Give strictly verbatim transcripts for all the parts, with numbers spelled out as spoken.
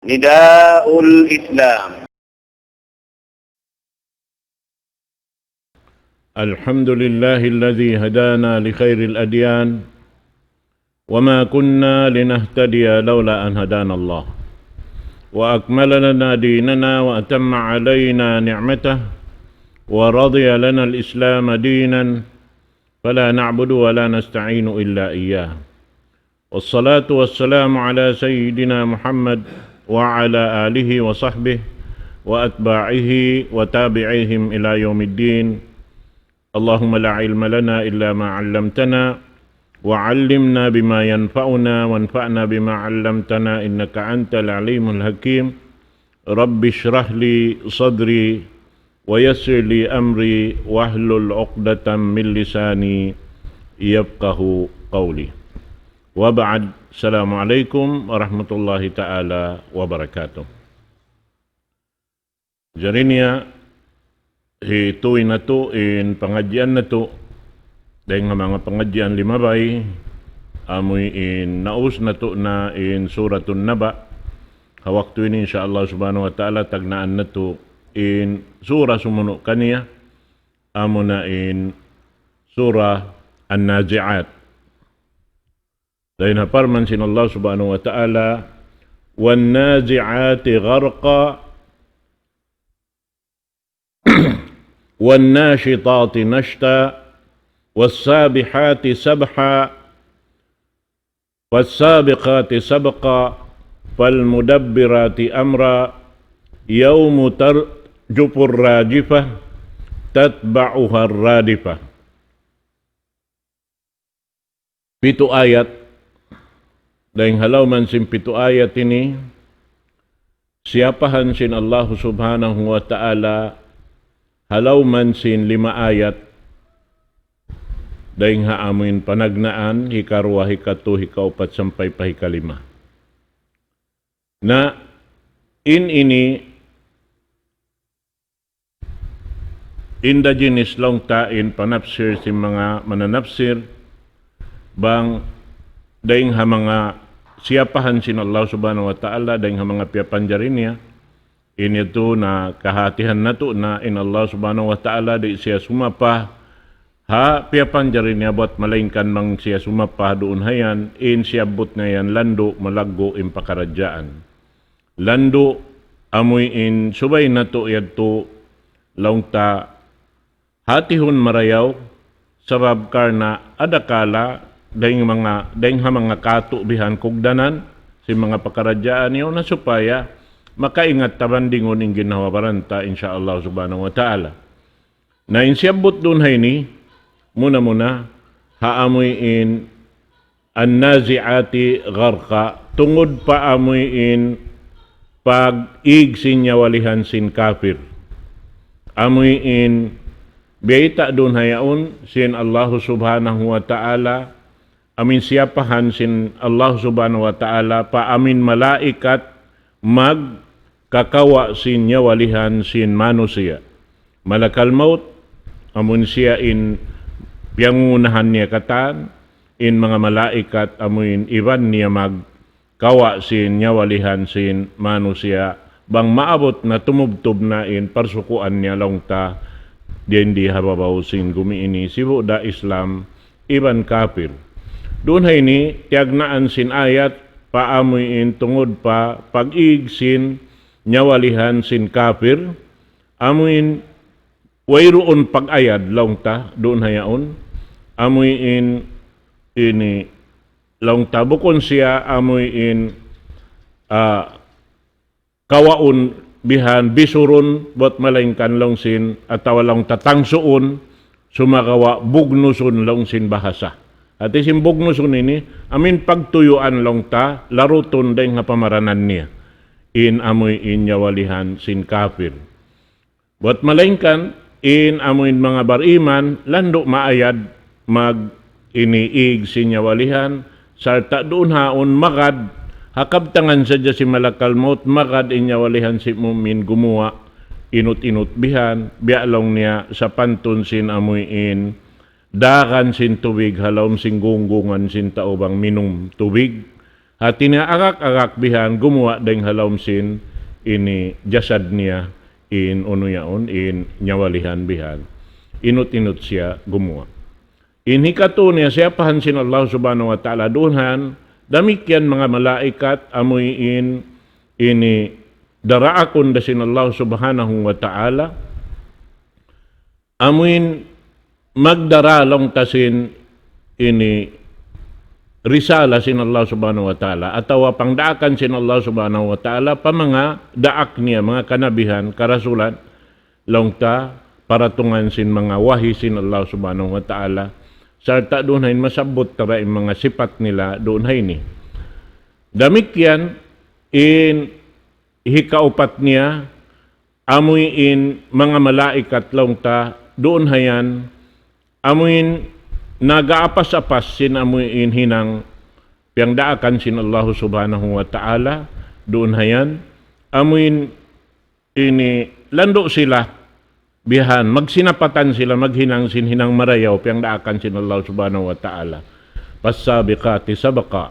نداء الإسلام. الحمد لله الذي هدانا لخير الأديان، وما كنا لنهتدي لولا أن هدانا الله، وأكمل لنا ديننا وأتم علينا نعمته ورضي لنا الإسلام دينا، فلا نعبد ولا نستعين إلا إياه. والصلاة والسلام على سيدنا محمد وعلى آله وصحبه وأتباعه وتابعيهم إلى يوم الدين. اللهم لا علم لنا إلا ما علمتنا، وعلمنا بما ينفعنا، وانفعنا بما علمتنا، إنك أنت العليم الحكيم. رب اشرح لي صدري ويسر لي أمري واحلل عقدة من لساني يفقه قولي. وبعد، السلام عليكم ورحمة الله تعالى وبركاته. Jari niya, hituy natu' in pangadjian natu', dayn ha manga pangadjian limabay, amuin naus natu' na in Suratun Naba. Ha waktu ini, insya Allah subhanahu wa ta'ala, tagnaan natu' in sura sumunu' kaniya, amuna in Sura An-Nazi'at. Dayn ha parman sin Allah subhanahu wa ta'ala, والنازعات غرقا، والناشطات نشطا، والسابحات سبحا، فالسابقات سبقا، فالمدبرات أمرا، يوم ترجف الراجفة، تتبعها الرادفة. Pitu ayat. Dayn ha lawm sin pitu ayat ini, siyapahan sin Allah subhanahu wa ta'ala ha lawm sin lima ayat, dayn ha amuin panagnaan, hikaruwa, hikatu, hikaupat, sampay pa hikalima. Na in ini indigenous laung ta in panapsir sin manga mananapsir, bang dayn ha manga siyapahan sin Allah subhanahu wa ta'ala, dayn ha manga piyapanjari niya, ini tu na kahatihan natu' na in Allah subhanahu wa ta'ala di' siya sumapa ha piyapanjari niya buat malaingkan bang siya sumapa duun ha yan, in siyabbut niya yan landu' malaggu' in pakaradjaan. Landu' amuin subay natu' yadtu laung ta hatihun marayaw, sabab karna' adakala dayn manga, dayn ha manga katu' bihan kugdanan sin manga pakaradjaan yaun na supaya makaingat ta bandingun in ginhawa-baran ta, insya Allah subhanahu wa ta'ala. Na in siyabbut duun ha ini, muna-muna, ha amuin النازعات غرقا, tungud pa amuin pag-ig sin nyawalihan sin kapir. Amuin biyayta' duun ha yaun sin Allah subhanahu wa ta'ala, amuin siyapahan sin Allah subhanahu wa ta'ala pa amuin malaikat magkakawa' sin nyawalihan sin manusiya'. Malakal maut, amun siya in piyangunahan niya katan, in manga malaikat amun iban niya magkawa' sin nyawalihan sin manusiya', bang maabut na tumubtub na in parsukuan niya laung ta, dayn di ha babaw sin gumi ini, sibu' da Islam iban kapir. Duun ha ini, tiyagnaan sin ayat, pa amuin tungud pa pag-ig sin nyawalihan sin kapir, amuin wayruun pag-ayad laung ta, duun ha yaun, amuin ini laung ta, bukun siya amuin, ah, kawaun bihan bisurun, buat malaingkan laung sin, atawa laung ta tangsuun, sumagawa' bugnusun laung sin bahasa. Hati sin bugnusun ini, amuin pagtuyuan laung ta, larutun dayn ha pamaranan niya. In amuin nyawalihan sin kapir. Buat malaingkan, in amuin manga bariman, landu' maayad mag-ig sin nyawalihan, sarta' duun ha yaun magad, ha kabtangan sadja sin malakal maut, magad in nyawalihan sin mu'min gumuwa', inut-inut bihan, biya' laung niya sapantun sin amuin, dagan sin tubig ha lawm sin gunggungan sin tau bang minum tubig. Hati niya agak-agak bihan gumuwa' dayng ha lawm sin ini jasad niya in unu yaun, in nyawalihan bihan. Inut-inut siya gumuwa'. In hikatu niya siyapahan sin Allah Subhanahu wa Ta'ala duun han, damikkiyan manga malaikat amuin ini daraakun da sin Allah Subhanahu wa Ta'ala, amuin magdara laung ta sin ini risala sin Allah Subhanahu wa Ta'ala, atawa pangdaakan sin Allah Subhanahu wa Ta'ala pa manga daak niya, manga kanabihan, karasulan, laung ta paratungan sin manga wahi sin Allah Subhanahu wa Ta'ala, sarta' duun ha ini masabbut ta ra in manga sipat nila duun ha ini. Damikkiyan in hikaupat niya, amuin manga malaikat laung ta duun ha yan, amuin nagaapas-apas sin amuin hinang piyangdaakan sin Allah Subhanahu wa Ta'ala duun ha yan, amuin ini landu' sila bihan, magsinapatan sila maghinang sin hinang marayaw piyangdaakan sin Allah Subhanahu wa Ta'ala. فالسابقات سبقا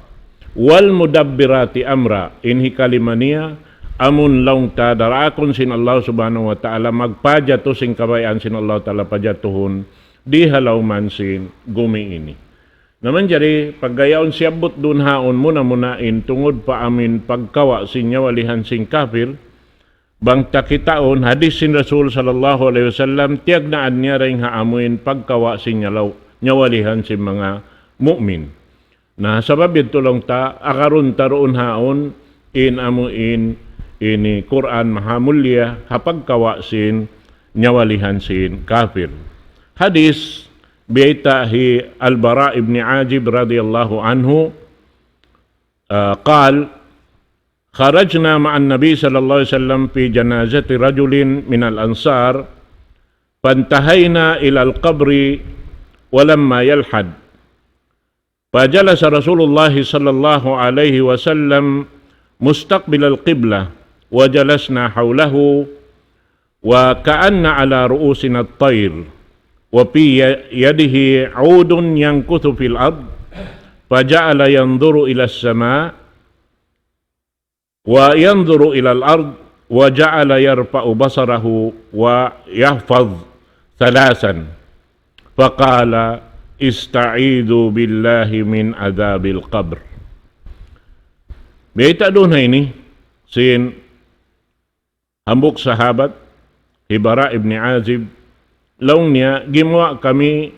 والمدبرات أمرا. In hikalima niya, amun laung ta daraakun sin Allah Subhanahu wa Ta'ala, magpajatu sin kabayaan sin Allah Ta'ala pajatuhun di ha lawman sin gumi ini. Na manjari, pagga yaun siyabbut duun haun muna-muna in tungud pa amuin pagkawa' sin nyawalihan sin kafir, bang ta kitaun hadis sin Rasul sallallahu alayhi wasallam, tiyagnaan niya dayng ha amuin pagkawa' sin nyalaw-, nyawalihan sin manga mu'min. Na sabab yadtu laung ta, agarun ta duun haun in amuin ini Qur'an mahamulliya ha pagkawa' sin nyawalihan sin kafir. Hadis, biyayta' hi Al-Bara ibn Azib radiyallahu anhu, ah, قال: خرجنا مع النبي صلى الله عليه وسلم في جنازة رجل من الأنصار، فانتهينا إلى القبر ولما يلحد، فجلس رسول الله صلى الله عليه وسلم مستقبل القبلة، وجلسنا حوله، وكأن على رؤوسنا الطير، وفي ي-، يده عود ينكث في الأرض، فجعل ينظر إلى السماء، وينظر إلى الأرض، وجعل يرفع بصره ويخفض ثلاثا، فقال: استعيذوا بالله من عذاب القبر. Biyayta' duun ha ini sin hambuuk sahabat, hi Bara ibn Azib, laung niya, gimuwa' kami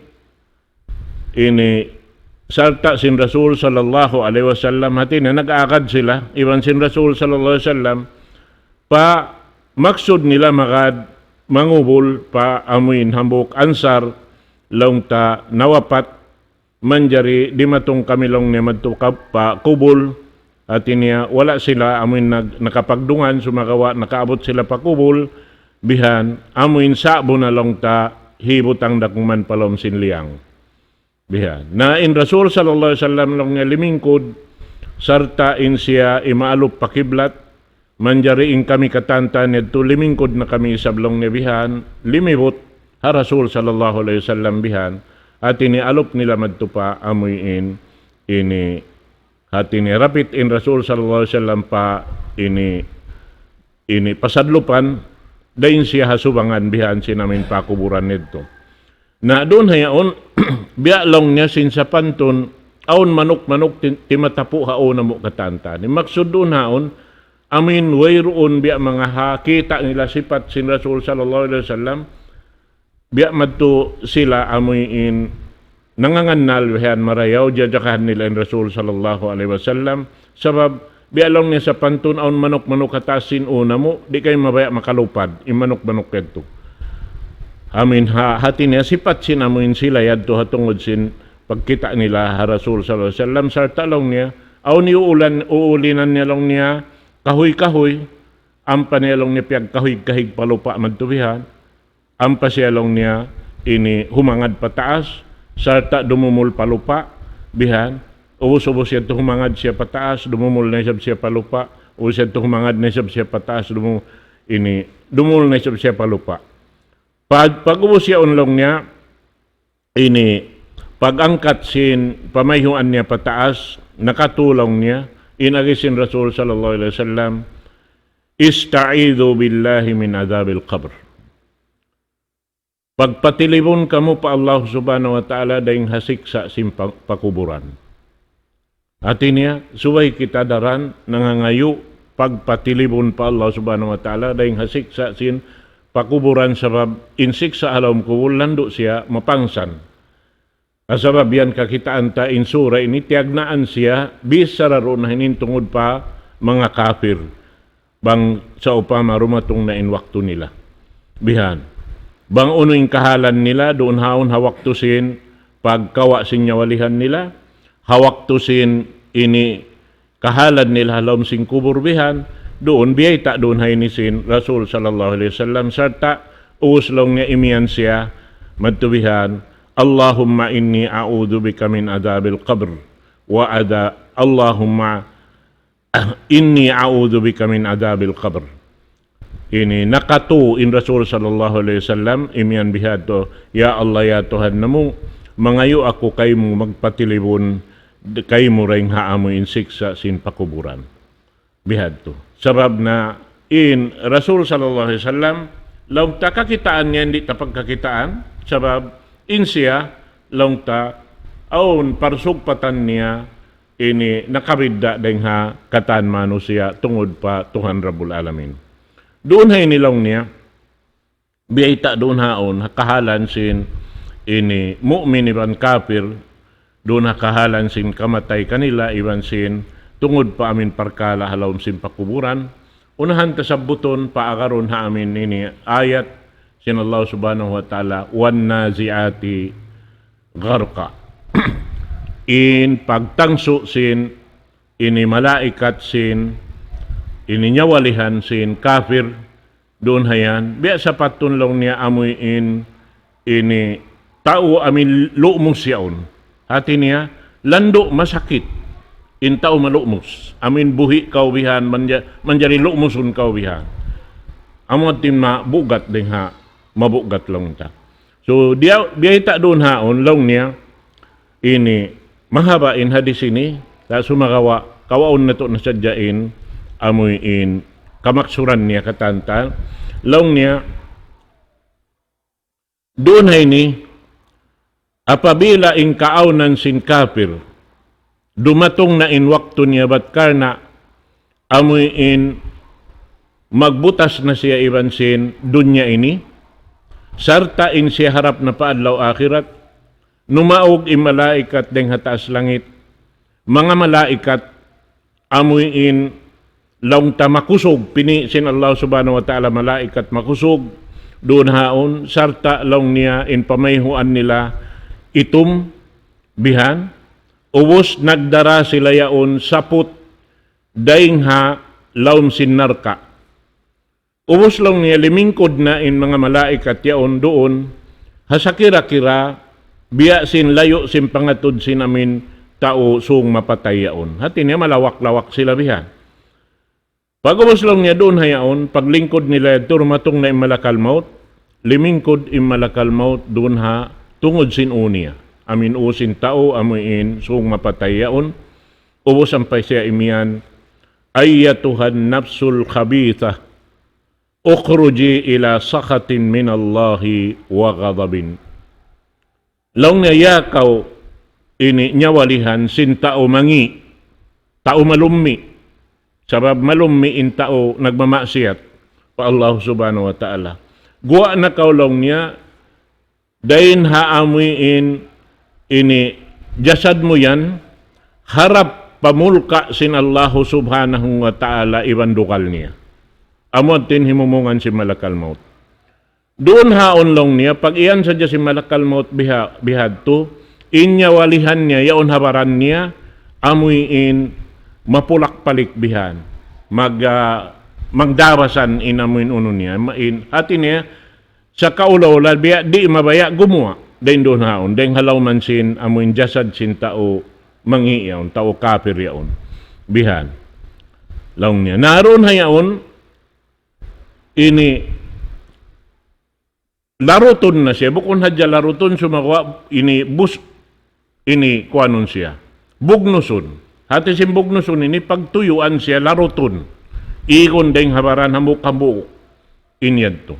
ini sarta' sin Rasul sallallahu alayhi wasallam, hati niya nag-aagad sila iban sin Rasul sallallahu alayhi wasallam, pa maksud nila magad mangubul pa amuin hambuuk Ansar, laung ta nawapat, manjari dimatung kami laung niya madtu ka-, pa kubul, hati niya wala' sila amuin nag-, nakapagdungan, sumagawa' nakaabut sila pa kubul, bihan, amuin sa'bu na laung ta hibutang da kuman pa lawm sin liyang. Bihan. Na in Rasul sallallahu alayhi wasallam laung niya limingkud, sarta' in siya imaalup pa kiblat, manjari in kami katan-katan yadtu limingkud na kami isab laung niya bihan, limibut ha Rasul sallallahu alayhi wasallam bihan, hati niya alup nila madtu pa amuin ini, hati niya rapit in Rasul sallallahu alayhi wasallam pa ini, ini pasadlupan, dayn siya ha subangan bihan sin amuin pakuburan yadtu. Na duun ha yaun, biya' laung niya sin sapantun, awn manuk-manuk ti-, timatapu' ha unu mu katan-katan. Maksud duun haun, amuin wayruun biya' manga ha kita' nila sipat sin Rasul sallallahu alayhi wasallam, biya' madtu sila amuin nangangannal bihan marayaw, jajakahan nila in Rasul sallallahu alayhi wasallam. Sabab, biya' laung niya sapantun awn manuk-manuk ha taas sin unu mu, di' kaw mabaya' makalupad, in manuk-manuk yadtu. Amuin ha, hati niya sipat sin amuin sila yadtu ha tungud sin pagkita' nila ha Rasul sallallahu alayhi wasallam, sarta' laung niya, awn iyuulan, uulinan niya laung niya, kahuy-kahuy, ampa niya laung niya piyagkahig-kahig pa lupa' madtu bihan. Ampa siya laung niya ini humangad pataas, sarta' dumumul pa lupa', bihan. Ubus-ubus yadtu humangad siya pataas, dumumul na isab siya pa lupa', ubus yadtu humangad na isab siya pataas, dumu-, ini, dumumul na isab siya pa lupa'. Pag, pag-ubus yaun laung niya, ini, pag-angkat sin pamayhuan niya pataas, nakatū laung niya, In agi sin Rasul sallallahu alayhi wasallam, "Ista'idhu billahi min adhabil qabr." Pagpatilibun kamu pa Allah Subhanahu wa Ta'ala dayn ha siksa' sin pa-, pakuburan. Hati niya, subay kita daran nangangayu' pagpatilibun pa Allah Subhanahu wa Ta'ala dayn ha siksa' sin pakuburan, sabab in siksa' ha lawm kubul landu' siya mapangsan. Sabab yan kakitaan ta in sura ini tiyagnaan siya bichara duun ha ini tungud pa manga kapir. Bang sawpama dumatung na in waktu nila. Bihan. Bang unu in kahalan nila, duun haun ha waktu sin pagkawa' sin nyawalihan nila, ha waktu sin ini kahalan nila ha lawm sin kubul bihan, duun biyayta' duun ha ini sin Rasul sallallahu alayhi wasallam, sarta' ubus laung niya imiyan siya, madtu bihan, "Allahumma inni a'udhu bika min adhabil qabr, wa adha-, Allahumma inni a'udhu bika min adhabil qabr." Ini nakatu in Rasul sallallahu alayhi wasallam, imiyan bihadtu, "Ya Allah, ya Tuhan namu', mangayu' aku kaymu magpatilibun, kaymu dayn ha amu in siksa' sin pakuburan." Bihadtu. Sabab na in Rasul sallallahu alayhi wasallam, laung ta kakitaan niya, di' ta pagkakitaan, sabab in siya, laung ta, awn parsugpatan niya, ini nakabidda' dayn ha katan manusiya' tungud pa Tuhan Rabbul Alamin. Duun ha ini laung niya, biyayta' duun haun, ha kahalan sin ini mu'min iban kapir, duun ha kahalan sin kamatay kanila iban sin tungud pa amin parkala' ha lawm sin pakuburan, unahan ta sabbutun pa agarun ha amin ini ayat sin Allah Subhanahu wa Ta'ala, "Wan nazi'ati gharqa." In pagtangsu' sin ini malaikat sin ini nyawalihan sin kapir duun ha yan, biya' sapantun laung niya amuin ini tau amin lu'mus yaun. Hati niya, landu' masakit in tau malu'mus. Amin buhi' kaw bihan, manja-, manjari lu'musun kaw bihan. Amu hati mabugat dayn ha, mabugat laung ta. So, diya, biyayta' duun haun, laung niya, ini, mahaba' in hadis ini, sa' sumagawa', kawaun natu' na sadja in, amuin, kamaksuran niya katan ta. Laung niya, duun ha ini, apabila in kaawnan sin kapir, dumatung na in waktu niya bat karna' amuin magbutas na siya iban sin dunya ini, sarta' in siya harap na pa adlaw akhirat, numaug in malaikat dayn ha taas langit, manga malaikat amuin laung ta makusug, pini' sin Allah Subhanahu wa Ta'ala malaikat makusug, duun haun, sarta' laung niya in pamayhuan nila itum, bihan, ubus nagdara sila yaun saput dayn ha lawm sin narka'. Ubus laung niya limingkud na in manga malaikat yaun duun, ha sakira-kira, biya' sin layu' sin pangatud sin amin tau sung mapatay yaun. Hati niya malawak-lawak sila bihan. Pag-ubus laung niya duun ha yaun, paglingkud nila yadtu dumatung na in malakal maut, limingkud in malakal maut duun ha tungud sin ū niya. Amin ū sin tau, amuin sung mapatay yaun, ubus sampay siya imiyan, "Ayyatuhan nafsul khabithah, ukhruji ila sakhatin minallahi wa ghadabin." Laung niya, "Ya kaw ini nyawalihan sin tau mangi', tau malummi'." Sabab malummi' in tau nagmamaksiyat pa Allah Subhanahu wa Ta'ala. "Guwa' na kaw," laung niya, "dayn ha amuin ini jasad mu yan, harap pa mulka' sin Allahu Subhanahu wa Ta'ala iban dugal niya." Amu yadtu in himumungan sin malakal maut. Duun haun laung niya, pag-iyan sadja sin malakal maut biha-, bihadtu, in nyawalihan niya, yaun ha baran niya, amuin mapulak-palik bihan. Mag-, ah, magdabasan in amuin unu niya. Ma-, in, hati niya, sa kaula-ula, biya' di' mabaya' gumuwa'. Dayn duun haun, dayn ha lawm sin amuin jasad sin tau mangi' yaun, tau kapir yaun. Bihan. Laung niya. Na duun ha yaun, ini larutun na siya, bukun hadja larutun, sumagawa' ini bus-, ini kuanun siya. Bugnusun. Hati sin bugnusun ini pagtuyuan siya, larutun. Igun dayng ha baran hambuuk-hambuuk. In yadtu.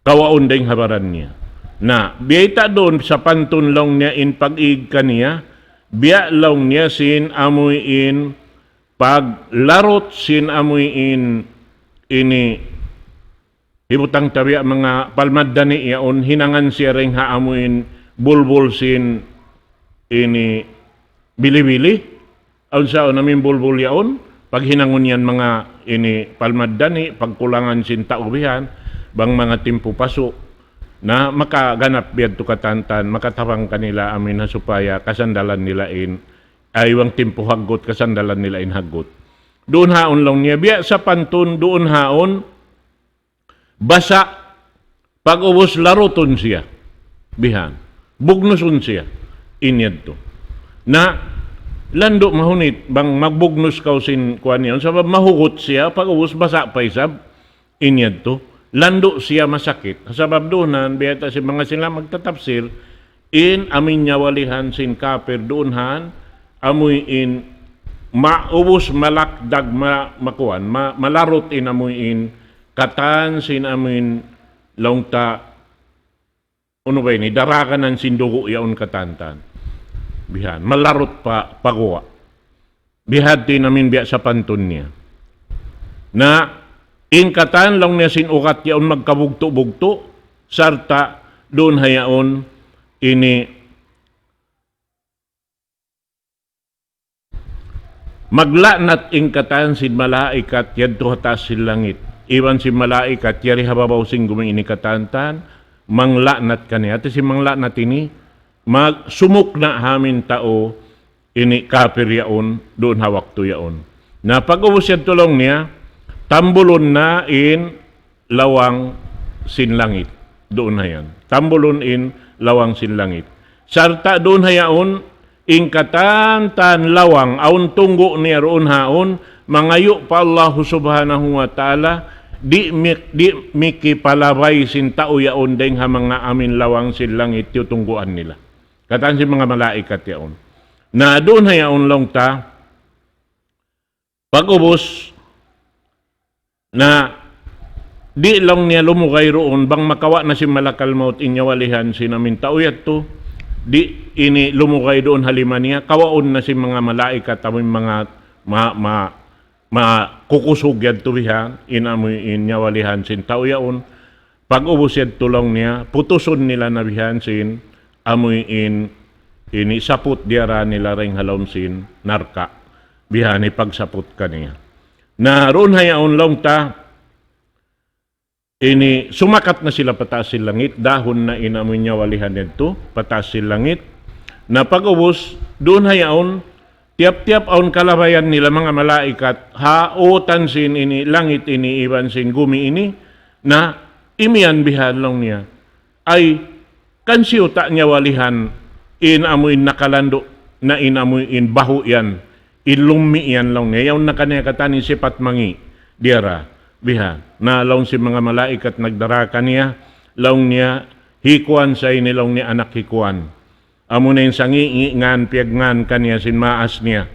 Kawaun dayng ha baran niya. Na, biyayta' duun sapantun laung niya in pag-ig kaniya, biya' laung niya sin amuin paglarut sin amuin ini hibutang ta biya' manga palmaddani' yaun, hinangan siya dayng ha amuin bulbul sin ini bili-bili. Awn sa awn amuin bulbul yaun, paghinangun yan manga ini palmaddani', pagkulangan sin tau bihan, bang manga timpu pasu'. Na makaganap biya' yadtu katantan, makatabang kanila amuin ha supaya kasandalan nila in, ay bang timpu haggut, kasandalan nila in haggut. Duun haun laung niya, biya' sapantun, duun haun, basa', pag-ubus larutun siya. Bihan. Bugnusun siya. In yadtu. Na, landu' mahunit, bang magbugnus kaw sin kuwan yan. Sabab mahugut siya, pag-ubus basa' pa isab. In yadtu. Landu' siya masakit. Sabab duun haun, biyayta' sin manga sila magtatapsir, in amuin nyawalihan sin kapir duun haun, amuin maubus malakdag ma-, makuan, ma-, malarut in amuin katan sin amuin laung ta, unu ba ini, daraganan sin dugu' yaun katantan. Bihan, malarut pa, paguwa'. Bihadtu in amuin biya' sapantun niya. Na, in katan laung niya sin ugat yaun magkabugtu'-bugtu', sarta' duun ha yaun ini magla'nat in katan sin malaikat yadtu ha taas sin langit. Iban sin malaikat yari ha babaw sin gumi ini katantan, mangla'nat kaniya. Hati sin mangla'nat ini, mag-, sumukna' ha amuin tau ini kapir yaun, duun ha waktu yaun. Na pag-ubus yadtu laung niya, tambulun na in lawang sin langit. Duun ha yan. Tambulun in lawang sin langit. Sarta' duun ha yaun, in katantan lawang, awn tunggu' niya duun haun, mangayu' pa Allahu Subhanahu wa Ta'ala, di' mi-, di' mikipalabay sin tau yaun dayng ha manga amuin lawang sin langit, tiyutungguan nila. Katan sin manga malaikat yaun. Na duun ha yaun laung ta, pag-ubus, na di' laung niya lumugay duun, bang makawa' na sin malakal maut in nyawalihan sin amuin tau yadtu, di' ini lumugay duun ha lima niya, kawaun na sin manga malaikat, amuin manga ma-, ma-, makukusug yadtu bihan, in amuin nyawalihan sin tau yaun. Pag-ubus yadtu laung niya, putusun nila na bihan sin amuin ini saput diyara nila dayng ha lawm sin narka'. Bihan in pagsaput kaniya. Na duun ha yaun laung ta, ini sumakat na sila pa taas sin langit, dahun na in amuin nyawalihan yadtu, pa taas sin langit. Na pag-ubus, duun ha yaun, tiyap-tiyap awn kalabayan nila manga malaikat, ha utan sin ini, langit ini, iban sin gumi ini, na imiyan bihan laung niya. Ay, kan siyu ta' nyawalihan in amuin nakalandu' na in amuin bahu' yan, in lummi' yan laung niya. Yaun na kaniya katan in sipat mangi' diyara bihan. Na laung sin manga malaikat nagdara kaniya, laung niya, hi kuwan sa ini laung niya anak hi kuwan. Amuna in sangi'-ngi' ngan piyagngan kaniya sin maas niya.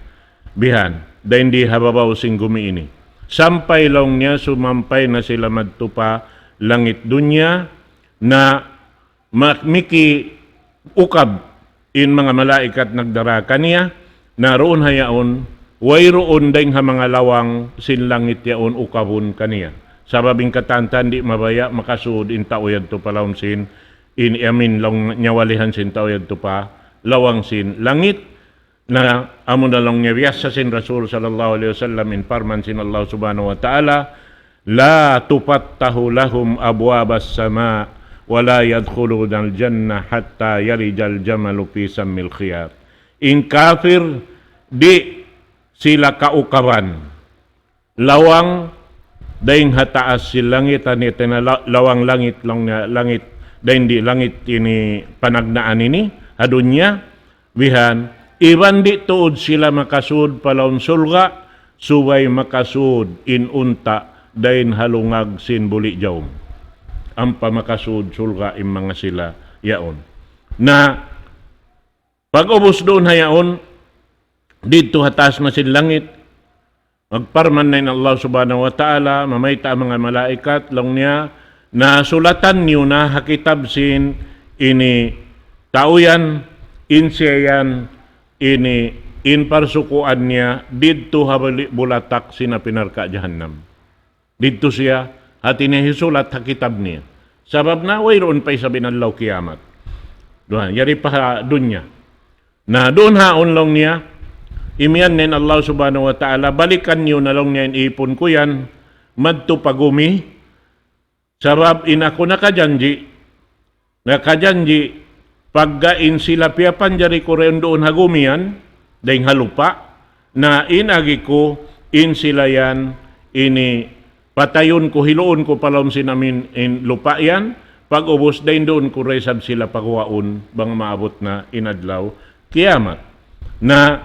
Bihan, dayn di ha babaw sin gumi ini. Sampay laung niya sumampay na sila madtu pa langit dunya, na ma-, miki ukab in manga malaikat nagdara kaniya, na duun ha yaun, wayruun dayng ha manga lawang sin langit yaun ukabun kaniya. Sabab in katantan di' mabaya' makasud in tau yadtu pa lawm sin, in amuin laung nyawalihan sin tau yadtu pa lawang sin langit, na amuna laung niya biyassa sin Rasul sallallahu alayhi wasallam in parman sin Allah subhanahu wa ta'ala, لا تفتح لهم أبواب السماء ولا يدخلون الجنة حتى يلج الجمل في سم الخياط. In kafir, di' sila kaukaban lawang dayn ha taas sin langit, ani tena la-, lawang langit, laung niya langit, dayn di langit ini panagnaan ini, ha dunya, bihan, iban di' tuud sila makasud pa lawm surga', subay makasud in unta' dayn ha lungag sin buli' jawm. Ampa makasud surga' in manga sila yaun. Na, pag-ubus duun ha yaun, didtu ha taas na sin langit, magparman na in Allah Subhanahu wa Ta'ala, mamayta' manga malaikat, laung niya, na sulatan niyu na ha kitab sin ini tau yan, in siya yan, ini in parsukuan niya, didtu ha bali-, bulatak sin api narka' jahannam. Didtu siya, hati niya hisulat ha kitab niya. Sabab na wayruun pa isab in adlaw kiyamat. Duha, yari pa ha dunya. Na duun haun laung niya, imiyan na in Allah Subhanahu wa Ta'ala, balikan niyu na laung niya in ipun ku yan, madtu pa gumi, sabab in aku nakajanji', nakajanji', pagga in sila piyapanjari ku dayn duun ha gumi yan, dayn ha lupa', na in agi ku, in sila yan, ini patayun ku, hiluun ku pa lawm sin amin in lupa' yan, pag-ubus dayn duun ku da isab sila paguwaun, bang maabut na in adlaw kiyamat. Na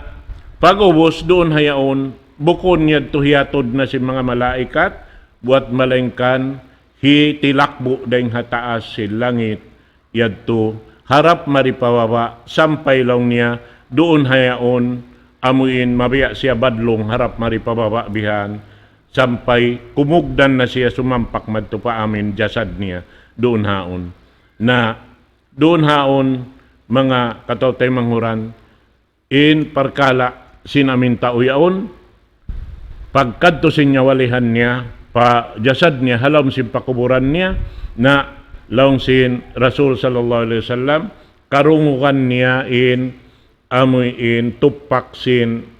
pag-ubus duun ha yaun, bukun yadtu hiyatud na sin manga malaikat, buwat malaingkan hitilakbu' dayn ha taas sin langit, yadtu harap mari pa baba', sampay laung niya, duun ha yaun, amu in mabiya' siya badlung harap mari pa baba' bihan, sampay kumugdan na siya sumampak madtu pa amin jasad niya, duun haun. Na duun haun, manga kataw-taymanghuran, in parkala' sin amin tau yaun, pagkadtu sin nyawalihan niya, pa jasad niya, ha lawm sin pakuburan niya, na laung sin Rasul sallallahu alayhi wasallam, karungugan niya in, amuin tupak sin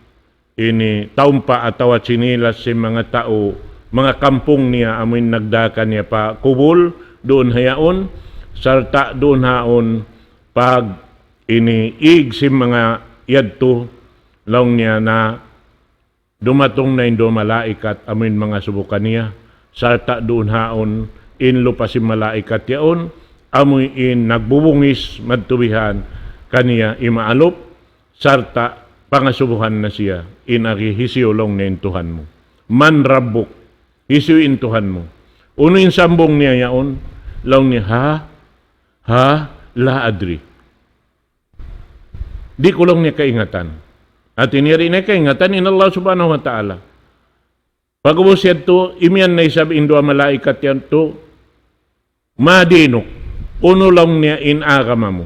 ini taumpa' atawa chinilas sin manga tau, manga kampung niya, amuin nagdā kaniya pa kubul, duun ha yaun, sarta' duun haun, pag ini ig sin manga yadtu, laung niya na dumatung na in duwa malaikat, amuin mangasubu kaniya, sarta' duun haun, in lupa sin malaikat yaun, amuin nagbubungis madtu bihan kaniya imaalup, sarta' pangasubuhan na siya, in agi hisiyu laung niya in Tuhan mu. Man rabbuk, hisiyu in Tuhan mu. Unu in sambung niya yaun, laung niya, ha, ha, la adri. Di' ku laung niya kaingatan. Hati niya di' niya kaingatan in Allah Subhanahu wa Ta'ala. Pag'ubus yadtu, imiyan na isab in duwa malaikat yadtu, ma dinuk, unu laung niya in agama mu.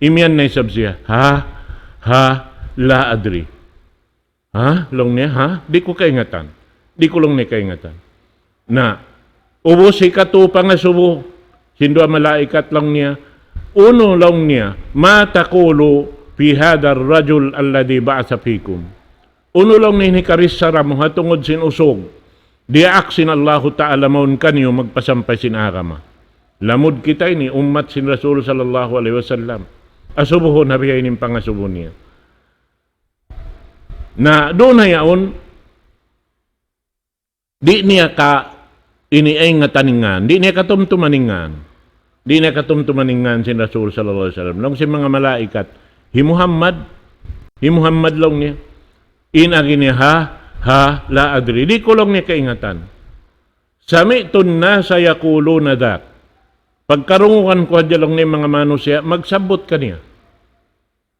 Imiyan na isab siya, ha, ha, la adri. Ha? Laung niya, ha? Di' ku kaingatan. Di' ku laung niya kaingatan. Na, ubus hikatu pangasubu sin duwa malaikat laung niya, unu laung niya, ma taqulu fi hadha ar-rajul alladhi ba'atha fikum. Unu laung niya in hikabichara mu ha tungud sin usug diyaak sin Allahu Ta'ala mawn kaniyu magpasampay sin agama. Lamud kita ini ummat sin Rasul sallallahu alayhi wasallam. Asubuhun ha bihaini in pangasubu niya. Na duun na yaun, di' niya ka ini ay ngataningan, di' niya katumtumaningan. Di' niya katumtumaningan sin Rasul sallallahu alayhi wasallam. Laung sin manga malaikat, hi Muhammad, hi Muhammad laung niya. In agi niya, ha, ha, la adri. Di' ku laung niya kaingatan. Sami'tu an-nasa yaquluna dhak. Pagkarungugan ku hadja laung niya manga manusiya', magsabbut kaniya.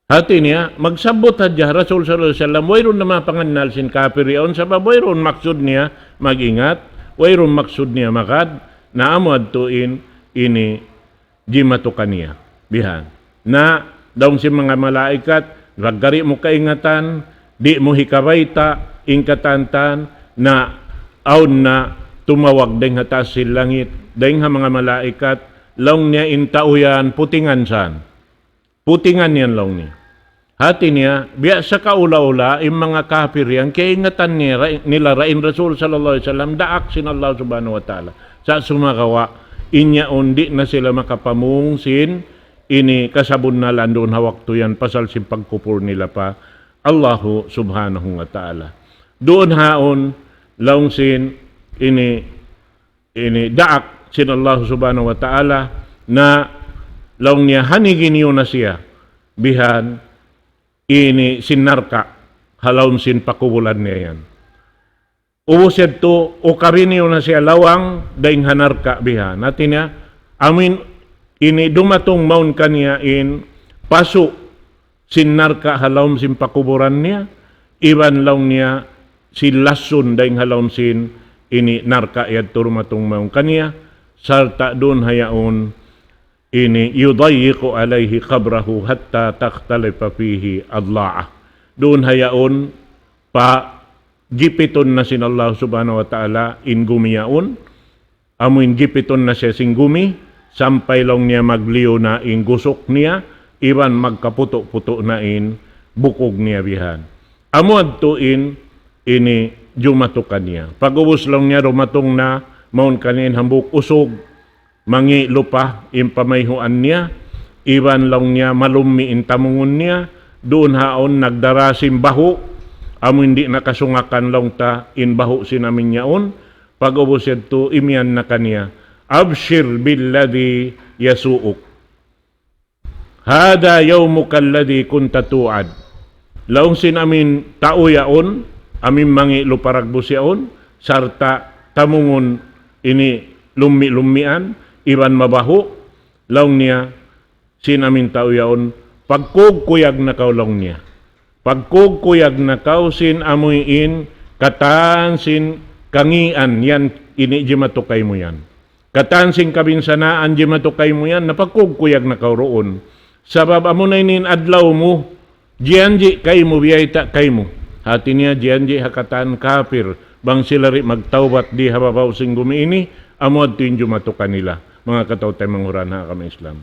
Hati niya, magsabbut hadja Rasul sallallahu alayhi wasallam, wayruun na mapangannal sin kapir yaun, sabab wayruun maksud niya mag-ingat, wayruun maksud niya magad, na amu adtu in ini jimatu kaniya. Bihan. Na, laung sin manga malaikat, pagga di' mu kaingatan, di' mu hikabayta', in katantan, na, awn na tumawag dayn ha taas sin langit, dayn ha manga malaikat, laung niya in tau yan, putingan san. Putingan yan laung niya. Hati niya, biya' sa kaula-ula, in manga kapir yan, kaingatan nila, nila da in Rasul sallallahu alayhi wasallam, daak sin Allah subhanahu wa ta'ala. Sa' sumagawa', in yaun di' na sila makapamung sin, ini kasabunnalan duun ha waktu yan, pasal sin pagkupur nila pa Allahu subhanahu wa ta'ala. Duun haun, laung sin, ini, ini daak sin Allah subhanahu wa ta'ala na laung niya hanigi niyu na siya bihan ini sin narka' ha lawm sin pakubulan niya yan. Ubus yadtu, ukabi niyu na siya lawang dayn ha narka' bihan. Hati niya, amuin ini dumatung mawn kaniya in pasu' sin narka' ha lawm sin pakuburan niya, iban laung niya sin lasun dayn ha lawm sin ini narka' yadtu dumatung mawn kaniya, sarta' duun ha yaun ini يضيق عليه قبره حتى تختلف فيه أضلاعه. Duun ha yaun pagipitun na sin Allah Subhanahu wa Ta'ala in gumi yaun, amuin gipitun na siya sin gumi, sampay laung niya magliyu na in gusuk niya, iban magkaputu'-putu' na in bukug niya bihan. Amu yadtu in ini jumatu kaniya. Pag'ubus laung niya dumatung na mawn kaniya in hambuuk usug, mangi' lupa in pamayhuan niya, iban laung niya malummi' in tamungun niya, duun ha yaun nagdara sin bahu', amuin di' na kasungakan laung ta in bahu' sin amin yaun, pag'ubus yadtu imiyan na kaniya, أبشر بالذي يسوءك. هذا يومك الذي كنت توعد. Laung sin amin tau yaun, amin mangi' lupa dagbus yaun, sarta' tamungun ini lummi'-lummian, iban mabahu', laung niya, sin amin tau yaun, pagkugkuyag na kaw laung niya. Pagkugkuyag na kaw sin amuin katan sin kangian yan ini jimatu kaymu yan. Katan sin kabinsanaan jimatu kaymu yan, na pagkugkuyag na kaw duun. Sabab amuna ini in adlaw mu, jiyanji' kaymu, biyayta' kaymu. Hati niya jiyanji' ha katan kapir, bang sila di' magtawbat di ha babaw sin gumi ini, amu yadtu in jumatu kanila. Manga kataw-taymanghuran ha agama Islam.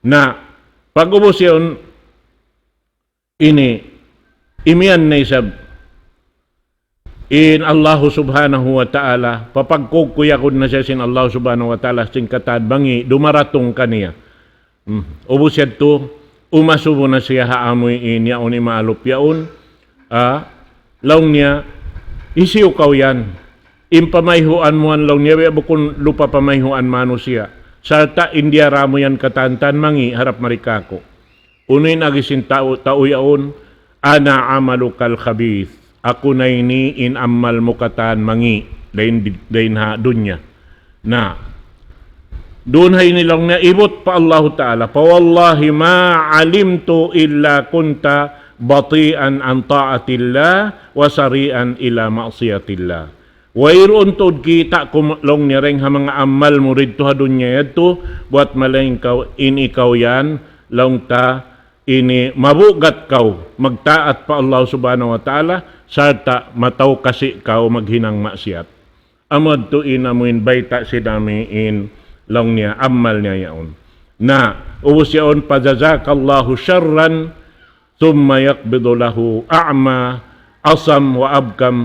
Na, pag'ubus yaun, ini, imiyan na isab in Allahu Subhanahu wa Ta'ala, papagkugkuyagun na siya sin Allahu Subhanahu wa Ta'ala sin katan mangi' dumaratung kaniya. Hmm. Ubus yadtu, umasubu na siya ha amuin yaun imaalup yaun. Ah, laung niya, hisiyu kaw yan? In pamayhuan mu yan laung niya, biya' bukun lupa pamayhuan manusiya'. Sarta' in diyara mu yan katan-katan mangi' harap mari kāku'. Unu in agi sin tau, tau yaun, أنا عملك الخبيث. Aku na ini in amal mu katan mangi', dayn, dayn ha dunya. Na, duun ha ini laung niya ibut pa Allahu Ta'ala, فوالله ما علمت إلا كنت بطيئا عن طاعة الله وسريعا إلى معصية الله. Wayruun tuud kita' ku laung niya dayn ha manga amal mu didtu ha dunya yadtu, buwat malaingkan in ikaw yan, laung ta, ini mabugat kaw magtaat pa Allah Subhanahu wa Ta'ala, sarta' mataw kasi kaw maghinang maksiat. Amu yadtu in amuin bayta' sin amuin laung niya amal niya yaun. Na, ubus yaun, فجزاك الله شرا ثم يقبض له أعمى أصم وأبكم,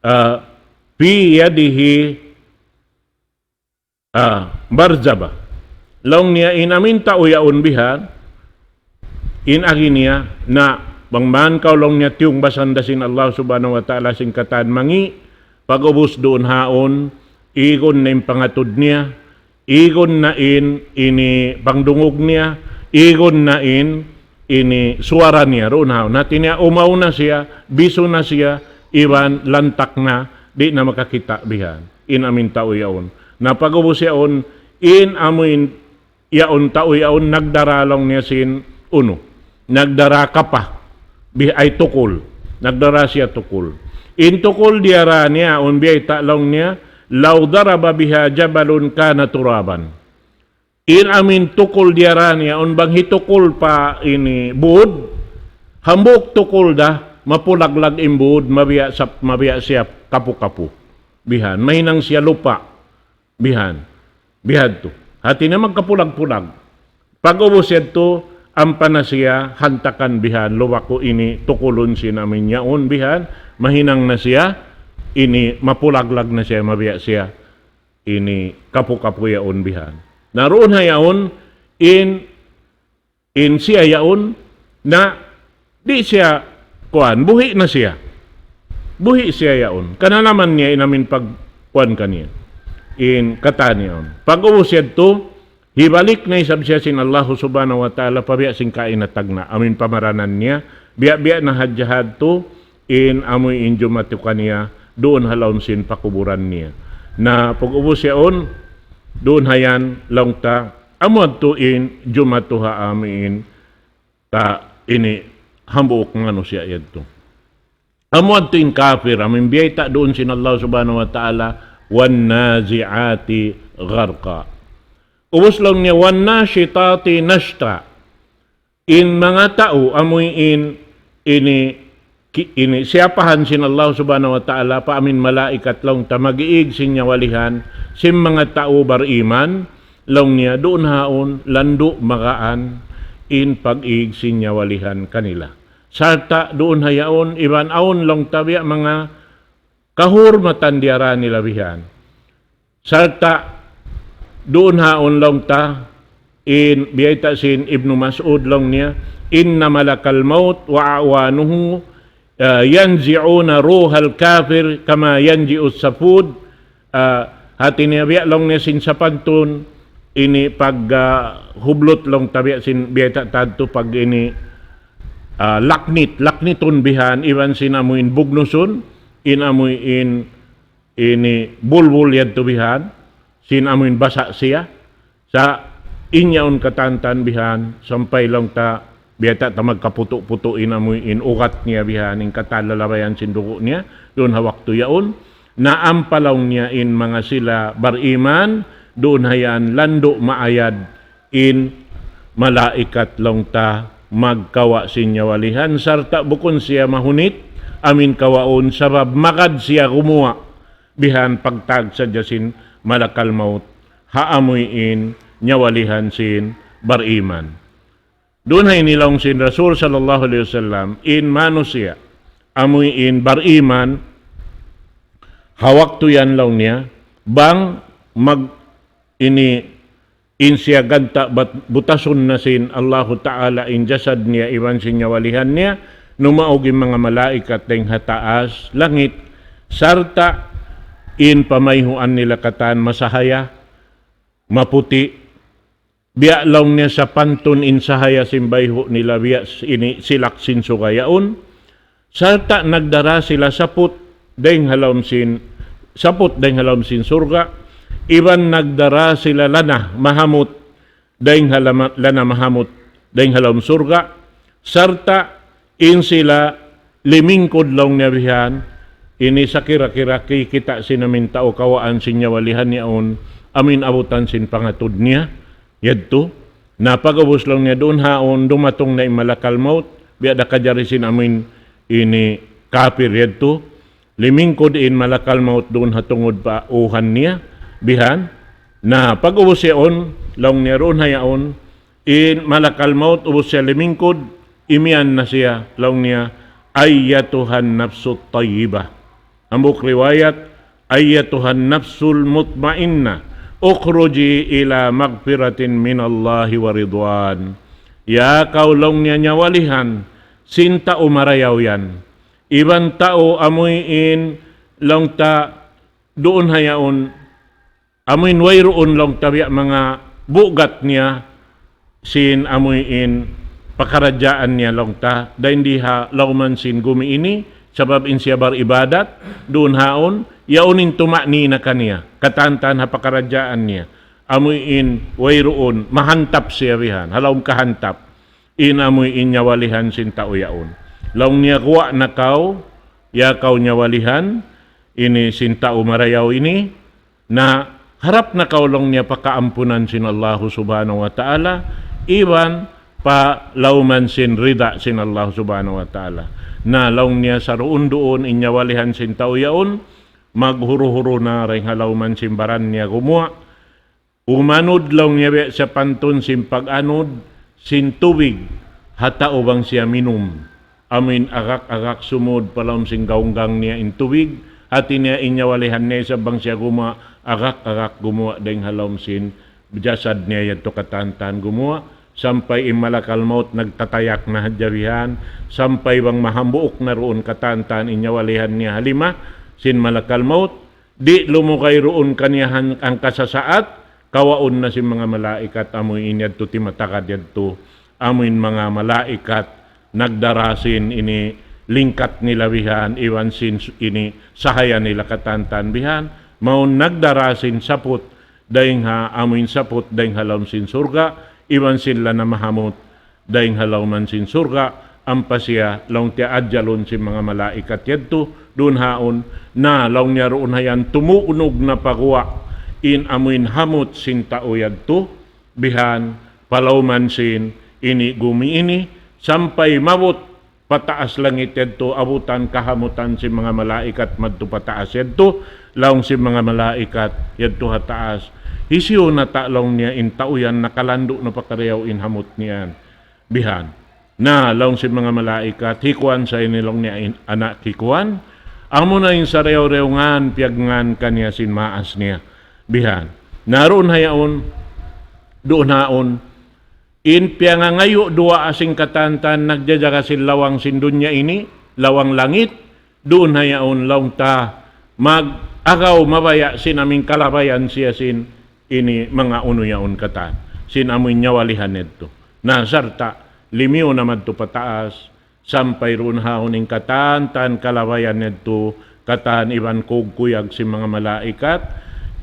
ah, في يده, ah, مرزبة. Laung niya in amuin tau yaun bihan, in agi niya, na bang man kaw laung niya tiyungbasan da sin Allah Subhanahu wa Ta'ala sin katan mangi', pag'ubus duun ha yaun, igun na in pangatud niya, igun na in ini pangdungug niya, igun na in ini suwara niya, duun ha yaun. Hati niya umaw na siya, bisu na siya, iban lantak na, di' na makakita' bihan in amuin tau yaun. Na pag'ubus yaun, in amuin yaun tau yaun nagdara laung niya sin unu. Nagdara kapa. Bih-, ay tukul. Nagdara siya tukul. In tukul diyara niya, awn biyayta' laung niya, لو ضرب بها جبل كان ترابا. In amuin tukul diyara niya, awn bang hitukul pa ini būd, hambuuk tukul da, mapulaglag in būd, mabiya' sap-, mabiya' siya kapu-kapu. Bihan, mahinang siya lupa'. Bihan. Bihadtu. Hati niya magkapulag-pulag. Pag'ubus yadtu, ampa na siya hantakan bihan, luwaku ini tukulun sin amuin yaun bihan, mahinang na siya, ini mapulaglag na siya, mabiya' siya, ini kapu-kapu yaun bihan. Na duun ha yaun, in in siya yaun, na di' siya, kuwan, buhi' na siya. Buhi' siya yaun. Kananaman niya in amuin pagkuwan kaniya. In katan yaun. Pag'ubus yadtu, hibalik na isab siya sin Allahu Subhanahu wa Ta'ala, pabiya' sin kaina tagna', amuin pamaranan niya, biya'-biya' na hadja hadtu, in amuin jumatu kaniya, duun ha lawm sin pakuburan niya. Na pag'ubus yaun, duun ha yan, laung ta, amu yadtu in jumatu ha amuin, ta ini hambuuk manusiya' yadtu. Amu yadtu in kafir, amu in biyayta' duun sin Allah Subhanahu wa Ta'ala, والنازعات غرقا. Ubus laung niya, والناشطات نشطا. In manga tau, amu in, ini, ki-, ini, siyapahan sin Allah Subhanahu wa Ta'ala, pa amu in malaikat laung ta mag-iig sin nyawalihan, sin manga tau bariman, laung niya, duun ha yaun, landu' magaan, in pag-iig sin nyawalihan kanila. Sarta' duun ha yaun, iban awn laung ta biya' manga kahurmatan diyara nila bihan. Sarta' duun ha yaun laung ta, in biyayta' sin Ibnu Mas'ud laung niya, إن ملك الموت وأعوانه, ah, ينزعون روح الكافر كما ينزع السفود. Ah, hati niya biya' laung niya sin sapantun, ini pag, ah, hublut laung ta biya' sin biyayta' ta yadtu pag ini, ah, laknit, laknitun bihan, iban sin amu in bugnusun, in amu in ini bulbul yadtu bihan, sin amu in basa' siya, sa' in yaun katan-katan bihan, sampay laung ta, biyayta' ta magkaputu'-putu' in amu in ugat niya bihan, in katan lalabayan sin dugu' niya, duun ha waktu yaun, na ampa laung niya in manga sila bariman, duun ha yan landu' maayad, in malaikat laung ta magkawa' sin nyawalihan, sarta' bukun siya mahunit, amu in kawaun, sabab magad siya gumuwa', bihan pagtag sadja sin malakal maut, ha amu in nyawalihan sin bariman. Duun ha ini laung sin Rasul sallallahu alayhi wasallam, in manusiya', amu in bariman, ha waktu yan laung niya, bang mag ini in siya ganta' bat-, butasun na sin Allahu Ta'ala in jasad niya iban sin nyawalihan niya, numaug in manga malaikat dayn ha taas langit, sarta' in pamayhuan nila katan masahaya, maputi', biya' laung niya sapantun in sahaya sin bayhu' nila biya' s-, ini silak sin suga yaun, sarta' nagdara sila saput dayng ha lawm sin, saput dayng ha lawm sin surga', iban nagdara sila lana mahamut dayng ha lama-, lana mahamut dayng ha lawm surga', sarta' in sila limingkud laung niya bihan, ini sakira-kira kikita' sin amin tau kawaan sin nyawalihan yaun, amin abutan sin pangatud niya, yadtu. Na pag'ubus laung niya duun ha yaun, dumatung na in malakal maut, biya' da kajari sin amin ini kapir yadtu. Limingkud in malakal maut duun ha tungud pa uhan niya, bihan. Na pag'ubus yaun, laung niya duun ha yaun, in malakal maut ubus siya limingkud, imiyan na siya, laung niya, أيتها النفس الطيبة. Hambuuk riwayat, أيتها النفس المطمئنة، اخرجي إلى مغفرة من الله ورضوان. Ya kaw laung niya nyawalihan, sin tau marayaw yan. Iban tau amuin laung ta duun ha yaun, amuin wayruun laung ta biya' manga bugat niya, sin amuin pakaradjaan niya laung ta, dayn di ha lawman sin gumi ini, sabab in siya baribadat, duun ha yaun, yaun in tuma'nina kaniya, katantan ha pakaradjaan niya, amuin wayruun, mahantap siya bihan, ha lawm kahantap, in amuin nyawalihan sin tau yaun. Laung niya guwa' na kaw, ya kaw nyawalihan, ini sin tau marayaw ini, na harap na kaw laung niya pakaampunan sin Allahu Subhanahu wa Ta'ala, iban pa lawman sin rida sin Allahu Subhanahu wa Ta'ala. Na laung niya saruun-duun in nyawalihan sin tau yaun, maghuru-huru na dayn ha lawman sin baran niya gumuwa'. Umanud laung niya biya' sapantun sin pag-anud sin tubig ha tau bang siya minum. Amuin agak-agak sumud pa lawm sin gaunggang niya in tubig, hati niya in nyawalihan niya isab bang siya gumuwa', agak-agak gumuwa' dayn ha lawm sin jasad niya yadtu katantan gumuwa', sampay in malakal maut nagtatayak na hadja bihan, sampay bang mahambuuk na duun katantan in nyawalihan niya ha lima sin malakal maut, di' lumugay duun kaniya han-, hangka sasaat, kawaun na sin manga malaikat amuin yadtu timatagad yadtu, amuin manga malaikat nagdara sin ini lingkat nila bihan, iban sin s-, ini sahaya nila katantan bihan, mawn nagdara sin saput, dayn ha amuin saput, dayn ha lawm sin surga', iban sin lana mahamut, dayn ha lawman sin surga', ampa siya, laung niya, ajalun sin manga malaikat yadtu, duun haun, na laung niya duun hayan tumugnug na pa guwa' in amuin hamut sin tau yadtu, bihan, palawman sin ini gumi ini, sampay maabut pataas langit yadtu, abutan kahamutan sin manga malaikat madtu pataas yadtu, laung sin manga malaikat yadtu ha taas, hisiyu na ta laung niya in tau yan nakalandu' na pa karayaw in hamut niya yan. Bihan. Na, laung sin manga malaikat, hi kuwan sa ini laung niya in anak hi kuwan. Amuna in sarayaw-rayaw ngan, piyagngan kaniya sin maas niya. Bihan. Na duun hayaun, duun haun, in piyangangayu' duwaa sin katan-katan nagjajaga sin lawang sin dunya ini, lawang langit, duun hayaun laung ta, mag-agaw mabaya' sin amuin kalabayan siya sin ini manga unu yaun katan. Sin amuin nyawalihan yadtu. Na sarta', limiyu na madtu pataas, sampay duun haun in katan-katan kalabayan yadtu, katan iban kugkuyag sin manga malaikat,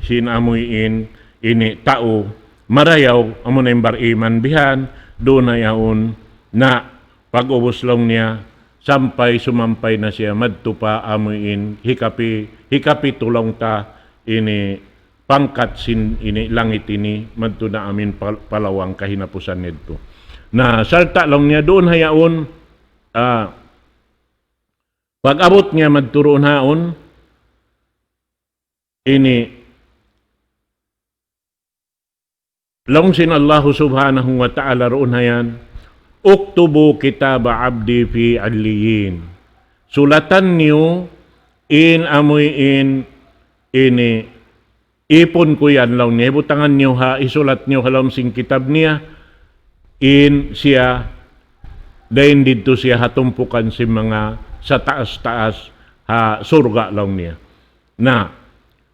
sin amuin ini tau marayaw, amuna in bariman bihan, duun hayaun na pag-ubus laung niya, sampay sumampay na siya madtu pa amuin hikapi-, hikapitu laung ta ini pangkat sin ini langit ini, madtu na amuin pal-, palawang kahinapusan yadtu. Na sarta' laung niya duun hayaun, ah, pag-abut niya madtu duun haun, ini laung sin Allahu Subhanahu wa Ta'ala duun hayan, "Uktubu kitaba abdi fi alliyin." Sulatan niyu in amuin ini ipun ku yan laung niya, ibutangan niyu ha, isulat niyu ha lawm sin kitab niya, in siya, dayn didtu siya ha tumpukan sin manga sataas-taas ha surga' laung niya. Na,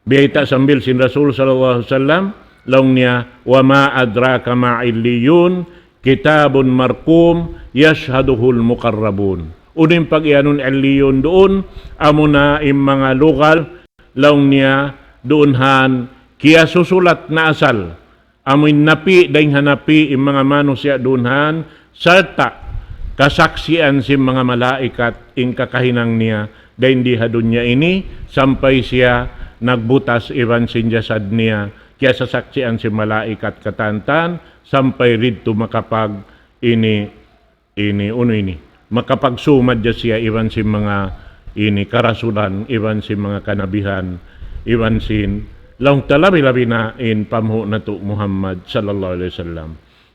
biyayta' sambil sin Rasul sallallahu alayhi wasallam, laung niya, "Wa ma adraka ma illiyun, kitabun marqum, yashhaduhul muqarrabun." Unu in pag-iyanun illiyun duun, amuna in manga lugal, laung niya, duun han kiyasusulat na asal, amuin napi' dayn ha napi' in manga manusiya' duun han, sarta' kasaksian sin manga malaikat in kakahinang niya dayn di ha dunya ini, sampay siya nagbutas iban sin jasad niya, kiyasasaksian sin malaikat katan-katan, sampay didtu makapag ini ini, unu ini, makapagsumad da siya iban sin manga ini karasulan, iban sin manga kanabihan, iban sin laung ta labi-labi na in panghu' natu' Muhammad sallallahu alayhi wasallam.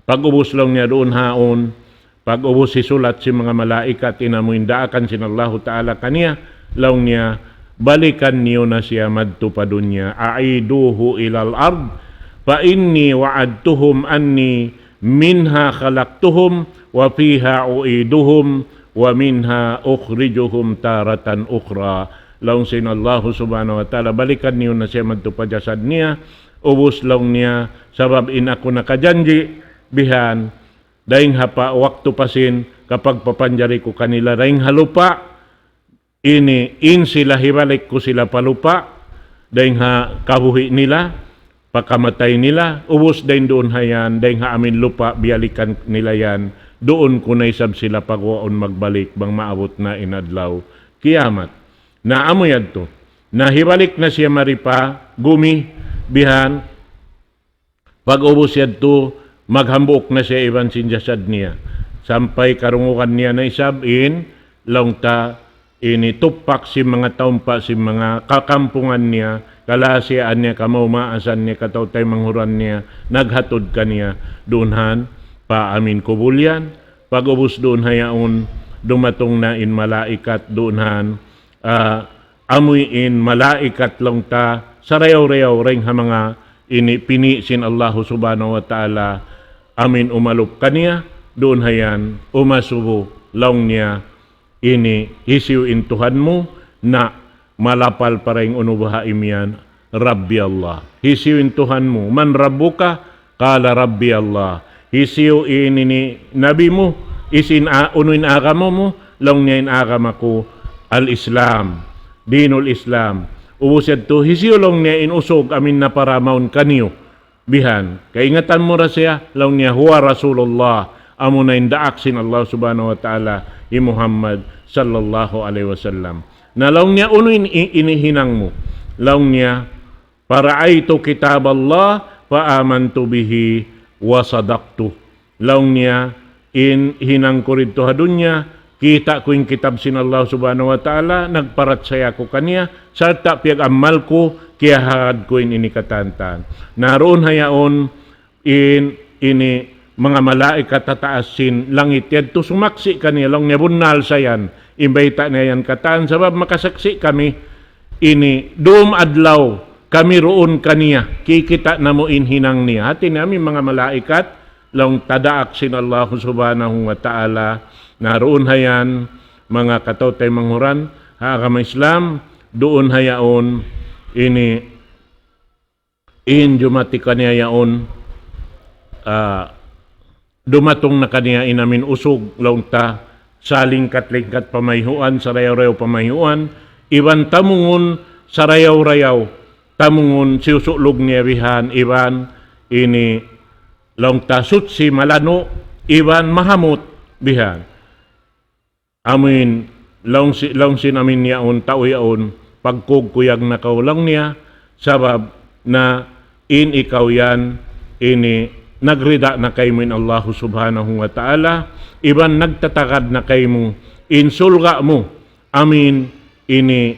Pag-ubus laung niya duun haun, pag-ubus hisulat sin manga malaikat in amuin daakan sin Allahu Ta'ala kaniya, laung niya, balikan niyu na siya madtu pa dunya, "A'iduhu ilal ard, fa inni wa'adtuhum anni minha khalaqtuhum, wa fiha u'iduhum, wa minha ukhrijuhum taratan ukhra." Laung sin Allahu Subhanahu wa Ta'ala, balikan niyu na siya madtu pa jasad niya, ubus laung niya, sabab in aku nakajanji', bihan, dayn ha pa waktu pa sin kapagpapanjari ku kanila dayn ha lupa', ini, in sila hibalik ku sila pa lupa', dayn ha kabuhi' nila, pa kamatay nila, ubus dayn duun hayan, dayn ha amuin lupa', biyalikan nila yan, duun ku na isab sila paguwaun magbalik, bang maabut na in adlaw kiyamat. Na amu yadtu. Na hibalik na siya mari pa gumi, bihan, pag-ubus yadtu, maghambuuk na siya iban sin jasad niya. Sampay karungugan niya na isab in, laung ta, ini tupak sin manga taumpa' sin manga kakampungan niya, kalahasian niya, kamaumaasan niya, kataw-taymanghuran niya, naghatud kaniya, duun han, pa amuin kubul yan, pag-ubus duun hayaun, dumatung na in malaikat duun han, ah, amuin malaikat laung ta, sarayaw-rayaw dayn ha manga ini pini' sin Allahu Subhanahu wa Ta'ala, amuin umalup kaniya, duun hayan, umasubu, laung niya, ini, hisiyu in Tuhan mu, na malapal pa dayn unu baha' imiyan, Rabbi Allah. Hisiyu in Tuhan mu, man Rabbuka, qala Rabbi Allah. Hisiyu in ini Nabi mu, isin a-, unu in agama mu, laung niya in agama ku, al-Islam, dinul Islam. Ubus yadtu, hisiyu laung niya in usug amuin napara mawn kaniyu. Bihan, kaingatan mu ra siya, laung niya, huwa Rasulullah, amuna in daak sin Allah Subhanahu wa Ta'ala, hi Muhammad sallallahu alayhi wasallam. Na laung niya, unu in, in, in hinang mu? Laung niya, فرأيت كتاب الله فآمنت به وصدقت. Laung niya, in hinang ku didtu ha dunya, kita' ku in kitab sin Allah Subhanahu wa Ta'ala, nagparachaya aku kaniya, sarta' piyag-amal ku, kiyahagad ku in ini katantan. Na duun ha yaun, in ini manga malaikat ha taas sin langit yadtu sumaksi' kaniya, laung niya, bunnal sa yan in bayta' niya yan katan, sabab makasaksi' kami ini dum adlaw kami duun kaniya, kikita' namu' in hinang niya. Hati niya amu in manga malaikat, laung ta daak sin Allah Subhanahu wa Ta'ala, na duun ha yan, manga kataw-taymanghuran ha agama Islam, duun ha yaun, ini in jumati kaniya yaun, ah, dumatung na kaniya in amuin usug, laung ta, salingkat-lingkat pamayhuan, sarayaw-rayaw pamayhuan, iban tamungun sarayaw-rayaw, tamungun siyusulug niya bihan, iban ini laung ta suchi malanu', iban mahamut bihan. Amuin, laung si-, laung sin amuin yaun, tau yaun, pagkugkuyag na kaw laung niya, sabab na in ikaw yan, ini nagrida na kaymu in Allahu Subhanahu wa Ta'ala, iban nagtatagad na kaymu in sulga' mu, amuin ini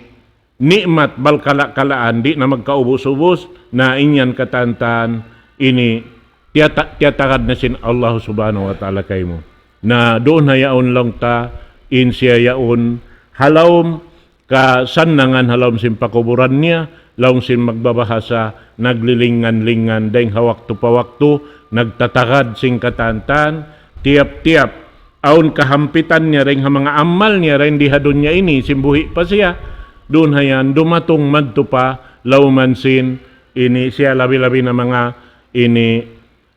ni'mat balkala'-kalaan, di' na magkaubus-ubus, na in yan katantan, ini tiyata-, tiyatagad na sin Allah Subhanahu wa Ta'ala kaymu. Na duun ha yaun laung ta, in siya yaun, ha lawm kasannangan ha lawm sin pakuburan niya, laung sin magbabahasa, naglilingan-lingan, dayng ha waktu pa waktu, nagtatagad sin katantan, tiyap-tiyap, awn kahampitan niya dayng ha manga amal niya dayng di ha dunya ini, sin buhi' pa siya, duun ha yan, dumatung madtu pa, lawman sin, ini siya labi-labi na manga, ini,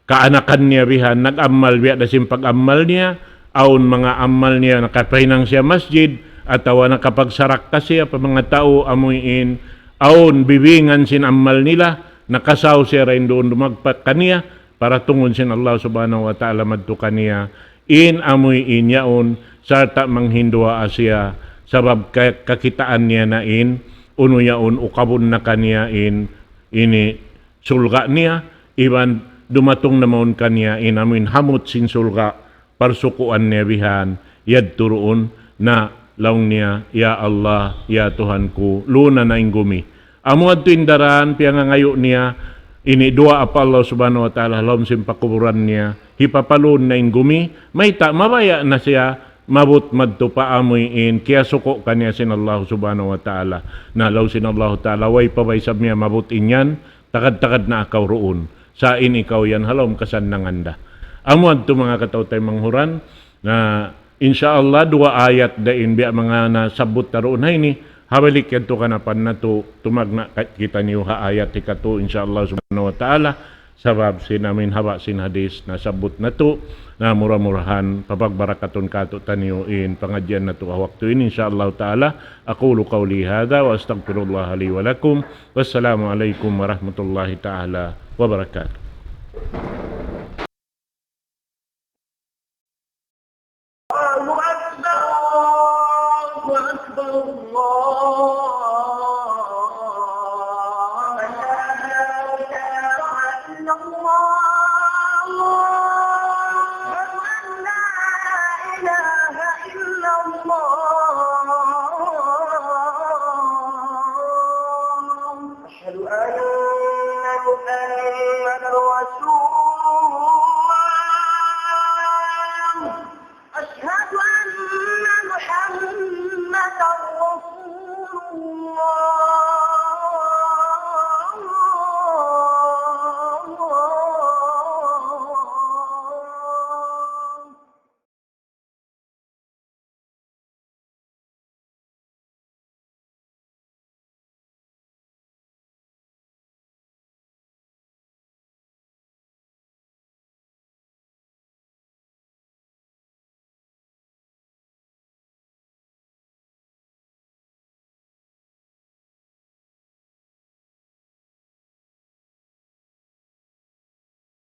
kaanakan niya bihan, nag-amal biya' da sin pag-amal niya, awn manga amal niya, nakapahinang siya masjid, atawa nakapagsarakka siya pa manga tau, amuin, awn bibingan sin amal nila, nakasaw siya dayng duun dumagpak kaniya, para tungun sin Allah Subhanahu wa Ta'ala madtu kaniya, in amuin yaun, sarta' manghinduwaa siya, sabab ka-, kakitaan niya na in, unu yaun, ukabun na kaniya in, ini sulga' niya, iban dumatung na mawn kaniya in amuin hamut sin sulga', parsukuan niya bihan, yadtu duun, na laung niya, "Ya Allah, ya Tuhan ku, luna na in gumi." Amu yadtu in daran, piyangangayu' niya, ini duwaa pa Allah Subhanahu wa Ta'ala, ha lawm sin pakuburan niya, hipapalun na in gumi, mayta' mabaya' na siya, maabut madtu pa amuin, kiyasuku' kaniya sin Allah Subhanahu wa Ta'ala. Na laung sin Allah Ta'ala, way pa ba isab niya maabut in yan, tagad-tagad na kaw duun. Sa' in ikaw yan ha lawm kasannangan da. Amu yadtu manga kataw-taymanghuran, na insya Allah duwa ayat da in biya' manga nasabbut ta duun ha ini, ha balik yadtu kanapan natu', tumagna' ka-, kitaniyu ha ayat hikatu, insya Allah Subhanahu wa Ta'ala, sabab sin amuin haba' sin hadis nasabbut natu', na mura-murahan, papagbarakatun kātu'niyu in pangadjian natu' ha waktu ini, insya Allah Ta'ala, أقول قولي هذا وأستغفر الله لي ولكم. والسلام عليكم ورحمة الله تعالى وبركاته.